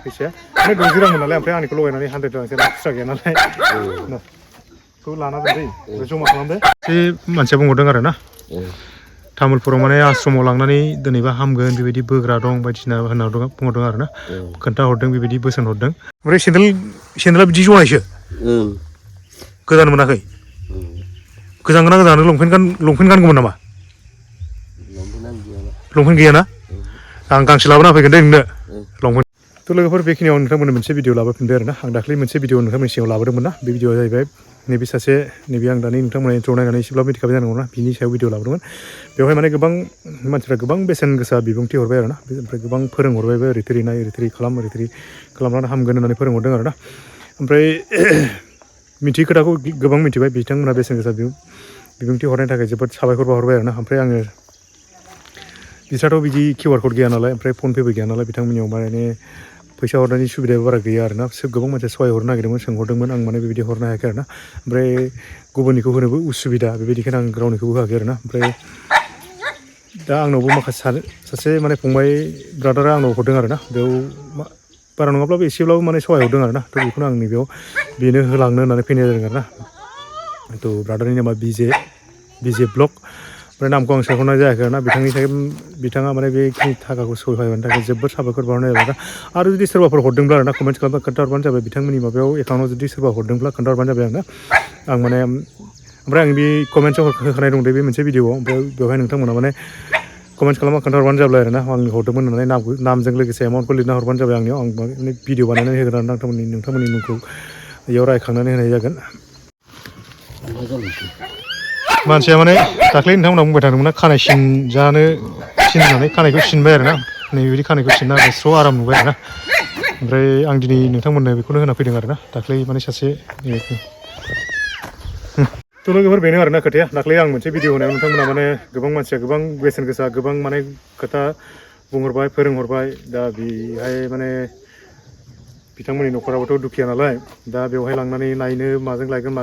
फैसाया माने 60 रांमोन नालाय ओमफ्राय आंनिखौ लगायनानै 100 रांसो खुस्रा गैया नालाय बेखौ लाना दोनदै जमा खालामदो एसे मानसिया बुंहरदों आरो ना तामुलपुराव माने आश्रमाव लांनानै दोनैबा हामगोन बेबायदि बोग्रा दं बायदिसिना होनना बुंहरदों आरो ना खोन्थाहरदों बेबायदि बोसोन हरदों ओमफ्राय सेन्देला बिदि जनायसो गोदान मोनाखै गोजान लंपेन्ट गानगौमोन नामा लंपेन्ट गैयाना आं गांसे लाबोना फैगोन दे नोंनो लंपेन्ट थ' लोगोफोर बेखिनियाव नोंथांमोननो मोनसे भिडिअ लाबोफिनदो आरो ना आं दाख्लै मोनसे भिडिअ नोंथांमोननि सिगाङाव लाबोदोंमोन ना बे भिडिअआ जाहैबाय नैबे सासे नैबे आं दानि नोंथांमोना इन्ट्र' नायनानै एसेब्लाबो मिथिखाबाय जानांगौ ना बिनि सायाव भिडिअ लाबोदोंमोन बेवहाय माने गोबां मानसिफ्रा गोबां बेसेन गोसा बिबुंथि हरबाय आरो ना ओमफ्राय गोबां फोरोंहरबायबो ओरै नाय ओरै खालामनानै हामगोन होननानै फोरोंहरदों आरो ना ओमफ्राय मिथियै खोथाखौ गोबां मिथिबाय बिथांमोना बेसेन गोसा बिबुंथि हरनायनि थाखाय जोबोद साबायखर बावहरबाय आरो ना ओमफ्राय आङो बिस्राथ' बिदि QR क'ड गैया नालाय ओमफ्राय फनपेबो गैया नालाय बिथांमोननियाव माने फैसा हरनायनि सुबिदाया बारा गैया आरो ना गोबां मानसिया सहाय हरनो नागिरदोंमोन सोंहरदोंमोन आं माने बेबायदि हरनो हायाखै आरो ना ओमफ्राय गुबुननिखौ होनोबो उसुबिदा बेबायदिखायनो आं रावनिखौबो होआखै आरो ना ओमफ्राय दा आंनावबो माखासे सासे माने फंबाय ब्रादारा आंनाव हरदों आरो ना बेयाव बारा नङाब्लाबो एसेब्लाबो माने सहाय हरदों आरो ना थ' बेखौनो आं नैबेयाव बेनो होलांनो होननानै फैनाय जादों आरो ना थ' ब्रादारनि नामा बिजे ब्लग ओमफ्राय नामखौ आं सोंहरनाय जायाखै आरो ना बिथाङा माने बेखिनि थाखाखौ सहायहोनो थाखाय जोबोद साबायखर बावहरनाय जाबाय आरो जुदि सोरबाफोर हरदोंब्ला आरो ना कमेन्ट खालामबा खोन्थाहरबानो जाबाय बिथांमोननि माबायाव एकाउन्टआव जुदि सोरबा हरदोंब्ला खोन्थाहरबानो जाबाय आरो ना आं माने ओमफ्राय आं बे कमेन्ट्सआव होखानाय दं दे बे मोनसे भिडिअआव ओमफ्राय बेवहाय नोंथांमोना माने कमेन्ट खालामना खोन्थाहरबानो जाबाय आरो ना आं हरदोंमोन होननानै नामजों लोगोसे एमाउन्टखौ लिरना हरबानो जाबाय आंनियाव आं माने भिडिअ बानायनानै होगोन आरो नोंथांमोननि मुंखौ बेयाव रायखांनानै होनाय जागोन मानसिया माने दाख्लै नोंथांमोना बुंबाय थादोंमोन ना खानाय सिनजानो सिननानै खानायखौ सिनबाय आरो ना नैबेबायदि खानायखौ सिनना स्र' आराम नुबाय आरो ना ओमफ्राय आं दिनै नोंथांमोननो बेखौनो होना फैदों आरो ना दाख्लै माने सासे थ' लोगोफोर बेनो आरो ना खोथाया दाख्लै आं मोनसे भिडिअ होनायाव नोंथांमोना माने गोबां मानसिया गोबां बेसेन गोसा गोबां माने खोथा बुंहरबाय फोरोंहरबाय दा बेहाय माने बिथांमोननि न'खराबोथ' दुखिया नालाय दा बेवहाय लांनानै नायनो माजों लायगोन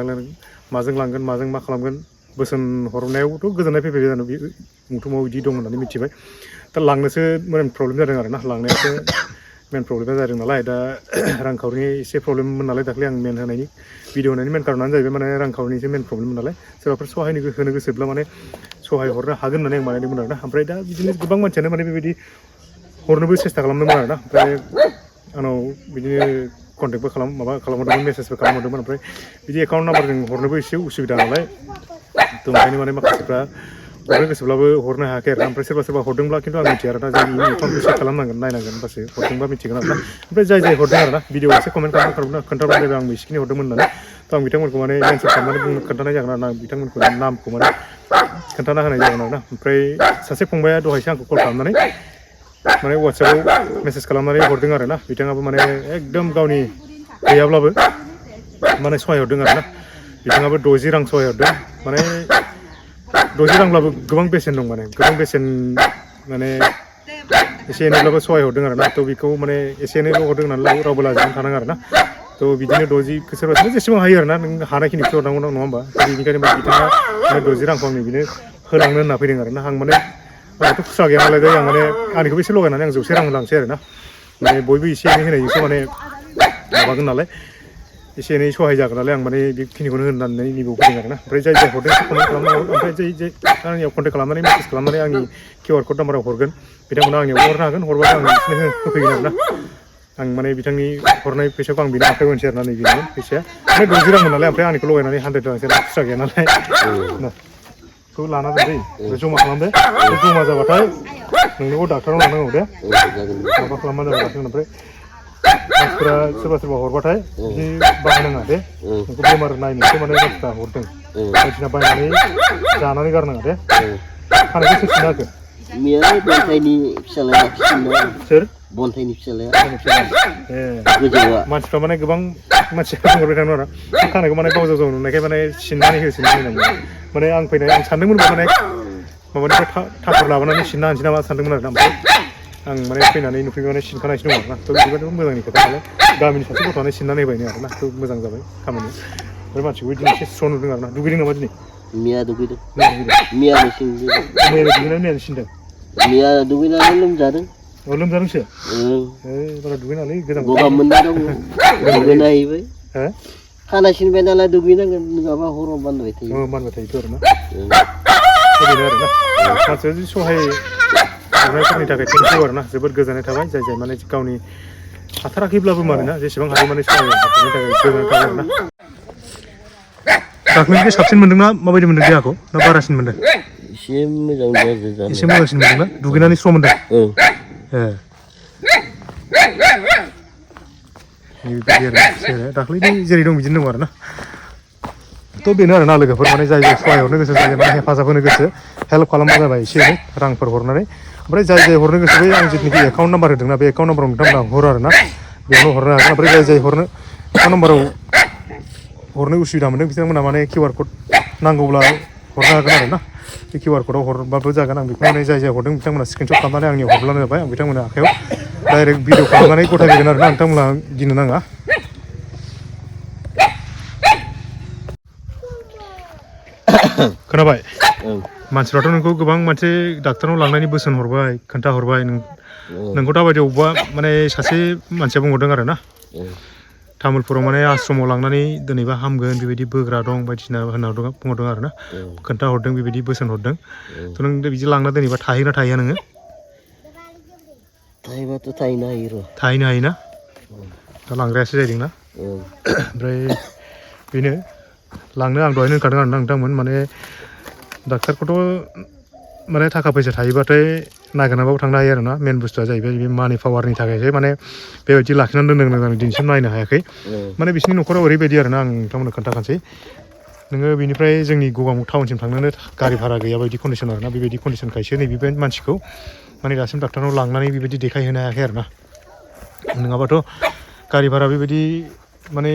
माजों लांगोन माजों मा खालामगोन बोसोन हरनायावथ' गोजोननाय फैबाय जानो बे मुथुमाव बिदि दं होननानै मिथिबाय दा लांनोसो मेन प्रब्लेम जादों आरो ना लांनायासो मेन प्रब्लेमा जादों नालाय दा रांखावरिनि एसे प्रब्लेममोन नालाय दाख्लै आं मेन होनायनि भिडिअ होनायनि मेन कारनानो जाहैबाय माने रांखावरिनिसो मेन प्रब्लेममोन नालाय सोरबाफोर सहाय होनो गोसोब्ला माने सहाय हरनो हागोन होननानै आं बानायदोंमोन आरो ना ओमफ्राय दा बिदिनो गोबां मानसियानो माने बेबायदि हरनोबो सेस्था खालामदोंमोन आरो ना ओमफ्राय आंनाव बिदिनो कन्टेक्टबो खालामहरदोंमोन मेसेजबो खालामहरदोंमोन ओमफ्राय बिदि एकाउन्ट नाम्बारजों हरनोबो एसे उसुबिदा नालाय थ' ओंखायनो माने माखासेफ्रा हरनो गोसोब्लाबो हरनो हायाखै आरो ना ओमफ्राय सोरबा हरदोंब्ला खिन्थु आं मिथिया आरो ना जों एकाउन्टखौ चेक खालामनांगोन नायनांगोन होमबासो हरदोंबा मिथिगोन आरो ना ओमफ्राय जाय हरदों आरो ना भिडिअ एसे कमेन्ट खोन्थाहरबानो जाबाय आं बिसिखिनि हरदोंमोन होननानै थ' आं बिथांमोनखौ माने मेनसन खालामनानै खोन्थानाय जागोन आरो ना बिथांमोनखौ नामखौ माने खोन्थाना होनाय जागोन आरो ना ओमफ्राय सासे फंबाया दहायसो आंखौ कल खालामनानै माने वाट्सएपआव मेसेज खालामनानै हरदों आरो ना बिथाङाबो माने एकदम गावनि गैयाब्लाबो माने सहाय हरदों आरो ना बिथाङाबो 60 रां सहाय हरदों माने 60 रांब्लाबो गोबां बेसेन दं माने गोबां बेसेन माने एसे एनैब्लाबो सहाय हरदों आरो ना थ' बेखौ माने एसे एनैल' हरदों होननानै रावबो लाजिनानै थानाङा आरो ना थ' बिदिनो 60 सोरबा जेसेबां हायो आरो ना नों हानायखिनिखौ हरनांगौ नङा होमबा बेनिखायनो बिथाङा 60 रांखौ आंनि बेनो होलांनो होनना फैदों आरो ना आं माने आंहाथ' खुस्रा गैया नालाय आं माने आंनिखौबो एसे लगायनानै आं 100 रां होलांसै आरो ना माने बयबो एसे एनै होनायजोंसो माने माबागोन नालाय एसे एनै सहाय जागोन नालाय आं माने बेखिनिखौनो होननानै नैबेयाव फैदों आरो ना ओमफ्राय जाय हरदों कमेन्ट खालामनांगौ ओमफ्राय जाय आंनियाव कन्टेक्ट खालामनानै मेसेज खालामनानै आंनि QR क'ड नाम्बाराव हरगोन बिथांमोना आंनियाव हरनो हागोन हरबाथाय आं बिसोरनो होफैगोन आरो ना आं माने बिथांनि हरनाय फैसाखौ आं बिनो आखाइयाव होनोसै आरो ना नैबेनो फैसाया ओमफ्राय 60 रांमोन नालाय ओमफ्राय आंनिखौ लगायनानै 100 रांसो खुस्रा गैया नालाय बेखौ लाना दोनदै ओमफ्राय जमा खालामदो जमा जाबाथाय नोंनिखौ डाक्टाराव लांनांगौ दे माबा खालामबानो जाबाय डाक्टार ओमफ्राय मानसिफोरा सोरबा हरबाथाय बिदि बाहायनाङा दे नोंखौ बेमार नायनोसो माने मानसिफ्रा हरदों बायदिसिना बायनानै जानानै गारनाङा दे खानायखौ सोर सिनना होखो सोर बनथाइनि फिसालाया मानसिफ्रा माने गोबां मानसिया बुंहरबाय थादों आरो खानायखौ माने गाव जाव नुनायखाय माने सिननानै होनांगौ माने आं सानदोंमोनबा माने माबानिफ्राय थाखुर लाबोनानै सिनना होनोसै नामा सानदोंमोन आरो ना ओमफ्राय आं माने फैनानै नुफैबाय माने सिनखानायसो दं आरो ना थ' बिदिबाथ' मोजांनि खोथा नालाय गामिनि सासे गथ'आनो सिननानै होबायनो आरो ना थ' मोजां जाबाय खामानिया ओमफ्राय मानसिखौ दिनै एसे स्र' नुदों आरो ना दुगैदों नामा दिनै मिया दुगैदों मियानो सिनदों मैयानो दुगैनानै मैयानो सिनदों मिया दुगैनानै लोमजादों लोमजादोंसो बारा दुगैनाङालै गोजां गगा मोननाय दं दुगैनायबाय हो खानाय सिनबाय नालाय दुगैनांगोन नङाबा हराव मानबाय थायो मानबाय थायोथ' आरोना बेनो आरोना मानसिया जुदि सहाय हरनायफोरनि थाखाय थेंकिउ आरोना जोबोद गोजोननाय थाबाय जाय जाय माने गावनि हाथाराखैब्लाबो मानोना जेसेबां हायो माने सहाय हरनायनि थाखाय गोजोननाय थाबाय आरोना दाख्लैनिफ्राय साबसिन मोनदोंना माबायदि मोनदों देहाखौ ना बारासिन मोनदों एसे मोजां जादों एसे मोजांसिन मोनदोंना दुगैनानै स्र मोनदों दाख्लैनि जेरै दं बिदिनो दं आरोना थ' बेनो आरोना लोगोफोर माने जाय जाय सहाय हरनो गोसो जाय माने हेफाजाब होनो गोसो हेल्प खालामबा जाबाय एसे एनै रांफोर हरनानै ओमफ्राय जाय जाय हरनो गोसो बै आं जिथुनाखि एकाउन्ट नाम्बार होदोंना बे एकाउन्ट नाम्बाराव नोंथांमोना हरो आरोना बेयावनो हरनो हागोन ओमफ्राय जाय जाय हरनो एकाउन्ट नाम्बाराव हरनो उसुबिदा मोनदों बिथांमोना माने QR क'ड नांगौब्ला हरनो हागोन आरोना बे QR क'डाव हरबाबो जागोन आं बेखौ माने जाय जाय हरदों बिथांमोना स्क्रिनशट खालामनानै आंनियाव हरब्लानो जाबाय आं बिथांमोननि आखायाव डाइरेक्ट भिडिअ खालामनानै गथायगोन आरोना नोंथांमोना गिनो नाङा खोनाबाय मानसिफ्राथ' नोंखौ गोबां मोनसे डाक्टारनाव लांनायनि बोसोन हरबाय खोन्थाहरबाय नोंखौ दाबायदि अबेबा माने सासे मानसिया बुंहरदों आरोना तामुलपुराव माने आश्रमाव लांनानै दिनैबा हामगोन बेबायदि बोग्रा दं बायदिसिना होनना बुंहरदों आरोना खोन्थाहरदों बेबायदि बोसोन हरदों थ' नों बिदि लांना दिनैबा थाहैना थाहैया नोङो थाहैबाथ' थाहैनो हायो र' थाहैनो हायोना दा लांग्रायासो जाहैदोंना ओमफ्राय बेनो लांनो आं दहायनो होनखादों आरोना नोंथांमोन माने डाक्टारखौथ' माने थाखा फैसा थायोबाथाय नागिरनाबाबो थांनो हायो आरोना मेन बुस्थुआ जाहैबाय बे मानि पावारनि थाखायसो माने बेबायदि लाखिनानै दोनदों आं दिनैसिम नायनो हायाखै माने बिसिनि न'खराव ओरैबायदि आरोना आं नोंथांमोननो खोन्थाखानोसै नोङो बेनिफ्राय जोंनि गगामुग टाउनसिम थांनोनो गारि भारा गैया बायदि कन्डिसन आरोना बेबायदि कन्डिसनखायसो नैबे मानसिखौ माने दासिम डाक्टारनाव लांनानै बेबायदि देखायहोनो हायाखै आरोना नङाबाथ' गारि भारा बेबायदि माने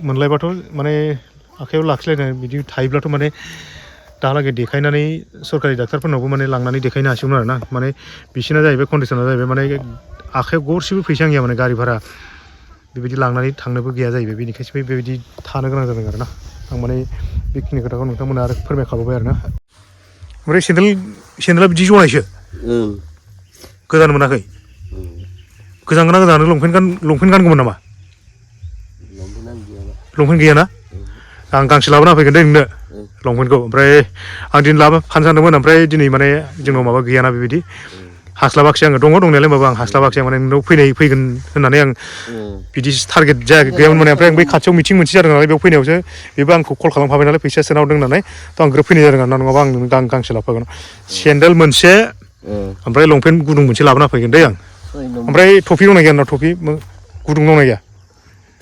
मोनलायबाथ' माने आखायाव लाखिलायनाय बिदि थायोब्लाथ' माने दाहालागै देखायनानै सरकारि डाक्टारफोरनावबो माने लांनानै देखायनो हासिगौमोन आरोना माने बिसिना जाहैबाय कन्डिसना जाहैबाय माने आखायाव गरसेबो फैसा गैया माने गारि भारा बेबायदि लांनानै थांनोबो गैया जाहैबाय बेनिखायसो बेबायदि थानो गोनां जादों आरोना आं माने बेखिनि खोथाखौ नोंथांमोना आरो फोरमायखाबाय आरोना ओमफ्राय सेन्देला बिदि जनायसो गोदान मोनाखै गोजान गोना गोजान लंपेन्ट गानगौमोन नामा लंपेन्ट गैयाना आं गांसे लाबोना फैगोन दे नोंनो लंपेन्टखौ ओमफ्राय आं दिनै फाननो सानदोंमोन ओमफ्राय दिनै माने जोंनाव माबा गैयाना बेबायदि हास्लाबाखिसै आङो दङ दंनायालाय होमबाबो आं हास्लाबाखिसै माने नोंनाव फैगोन होननानै आं बिदि टारगेट गैयामोन माने ओमफ्राय आं बै खाथियाव मिटिं मोनसे जादों नालाय बेयाव फैनायावसो बेबो आंखौ कल खालामखाबाय नालाय फैसाया सोना हरदों होननानै थ' आं ग्रोब फैनाय जादों आरोना नङाबा आं गांसे लाबोफागोन सेन्देल मोनसे ओमफ्राय लंपेन्ट गुदुं मोनसे लाबोना फैगोन दे आं ओमफ्राय टफि दंना गैया नोंनाव टफि गुदुं दंना गैया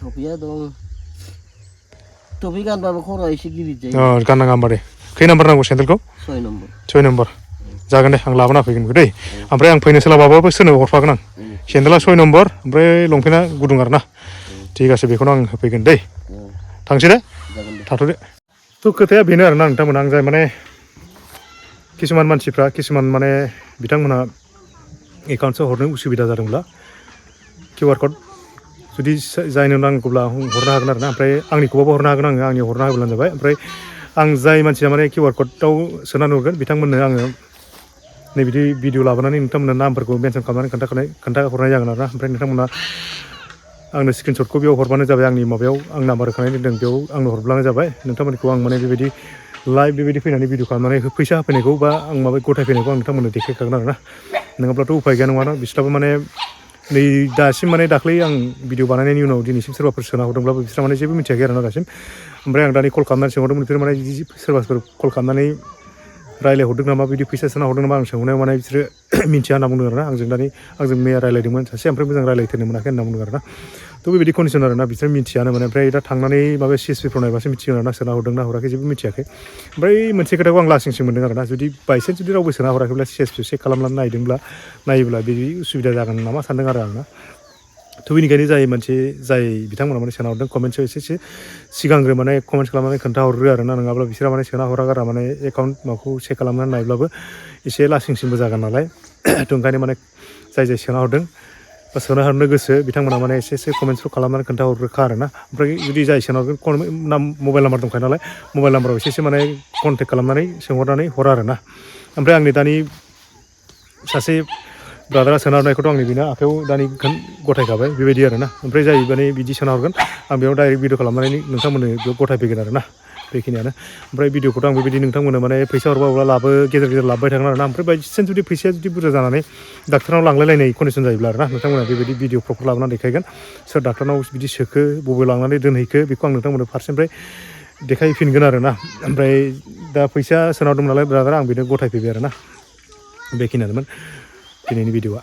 टफिया दं टफि गानबाबो खर'आ एसे गिलिर जायो गाननाङा होमबा दे खै नाम्बार नांगौ सेन्देलखौ 6 नम्बर जागोन दे आं लाबोना फैगोन दै ओमफ्राय आं फैनो सोलाबाबाबो सोरनोबा हरफागोन आं सेन्देला 6 नम्बर ओमफ्राय लंपेन्टआ गुदुं आरोना ठीक आसे बेखौनो आं होफैगोन दै थांसै दे थाथ'दो थ' खोथाया बेनो आरोना नोंथांमोना आं जाय माने किसुमान मानसिफ्रा किसुमान माने बिथांमोनहा एकाउन्टसआव हरनो उसुबिदा जादोंब्ला QR क'ड जुदि जायनो नांगौब्ला हरनो हागोन आरोना ओमफ्राय आंनिखौबाबो हरनो हागोन आङो आंनि हरना होब्लानो जाबाय ओमफ्राय आं जाय मानसिया माने QR क'डआव सोनानै हरगोन बिथांमोननो आङो नै बिदि भिडिअ लाबोनानै नोंथांमोननो नामफोरखौ मेनसन खालामनानै खोन्थाहरनाय जागोन आरोना ओमफ्राय नोंथांमोना आंनो स्क्रिनशटखौ बेयाव हरबानो जाबाय आंनि माबायाव आं नाम्बार होखानाय दोनदों बेयाव आंनो हरब्लानो जाबाय नोंथांमोनखौ आं माने बेबायदि लाइभ बेबायदि फैनानै भिडिअ खालामनानै फैसा होफैनायखौ बा आं माबा गथायफैनायखौ आं नोंथांमोननो देखायखागोन आरोना नङाब्लाथ' उफाय गैया नङाना बिस्राबो माने नै दासिम माने दाख्लै आं भिडिअ बानायनायनि उनाव दिनैसिम सोरबाफोर सोना हरदोंब्लाबो बिस्रा माने जेबो मिथियाखै आरोना दासिम ओमफ्राय आं दानि कल खालामनानै सोंहरदोंमोन बिसोर माने सोरबाफोर कल खालामनानै रायलायहरदों नामा बिदि फैसा सोना हरदों नामा आं सोंहरनायाव माने बिसोरो मिथिया होनना बुंदों आरोना आंजों मैया रायलायदोंमोन सासे ओमफ्राय मोजां रायलायथारनो मोनाखै होनना बुंदों आरोना थ' बेबायदि कन्डिसन आरोना बिसोर मिथियानो माने ओमफ्राय दा थांनानै माबा CSPफ्राव नायबासो मिथिगोन आरोना सोना हरदों ना हराखै जेबो मिथियाखै ओमफ्राय मोनसे खोथाखौ आं लासिंसिं मोनदों आरोना जुदि बायसान्स जुदि रावबो सोना हराखैब्ला CSP चेक खालामनानै नायोब्ला बिदि उसुबिदा जागोन नामा सानदों आरो आंना थ' बेनिखायनो जाय बिथांमोना माने सोना हरदों कमेन्टसआव एसे सिगांग्रो माने कमेन्ट खालामनानै खोन्थाहरो आरोना नङाब्ला बिसोरा माने सोना हरा गारा माने एकाउन्ट माबाखौ चेक खालामनानै नायब्लाबो एसे लासिंसिंबो जागोन नालाय थ' ओंखायनो माने जाय सोना हरदों बा सोना हरनो गोसो बिथांमोना माने एसे कमेन्टसखौ खालामनानै खोन्थाहरग्रोखा आरोना ओमफ्राय जुदि जाय सोना हरगोन मबाइल नाम्बार दंखायो नालाय मबाइल नाम्बाराव एसे माने कन्टेक्ट खालामनानै सोंहरनानै हरा आरोना ओमफ्राय आंनि दानि सासे ब्रादारा सोनारनायखौथ' आंनि बेनो आखायाव दानि गथायखाबाय बेबायदि आरोना ओमफ्राय जाय माने बिदि सोनारगोन आं बेयाव डाइरेक्ट भिडिअ खालामनानै नोंथांमोननो बेयाव गथायफैगोन आरोना बेखिनियानो ओमफ्राय भिडिअखौथ' आं बेबायदि नोंथांमोननो माने फैसा हरबा अब्ला लाबो गेजेर गेजेर लाबोबाय थागोन आरोना ओमफ्राय बायदिसिना जुदि फैसाया जुदि बुरजा जानानै डाक्टारनाव लांलायलायनाय कन्डिसन जायोब्ला आरोना नोंथांमोना बेबायदि भिडिअ प्रफोर लाबोनानै देखायगोन सोर डाक्टारनाव बिदि सोखो बबे लांनानै दोनहैखो बेखौ आं नोंथांमोननो फारसेनिफ्राय देखायफिनगोन आरोना ओमफ्राय दा फैसा सोनारदोंमोन नालाय ब्रादारा आं बेनो गथायफैबाय आरोना बेखिनियानोमोन दिनैनि भिडिअआ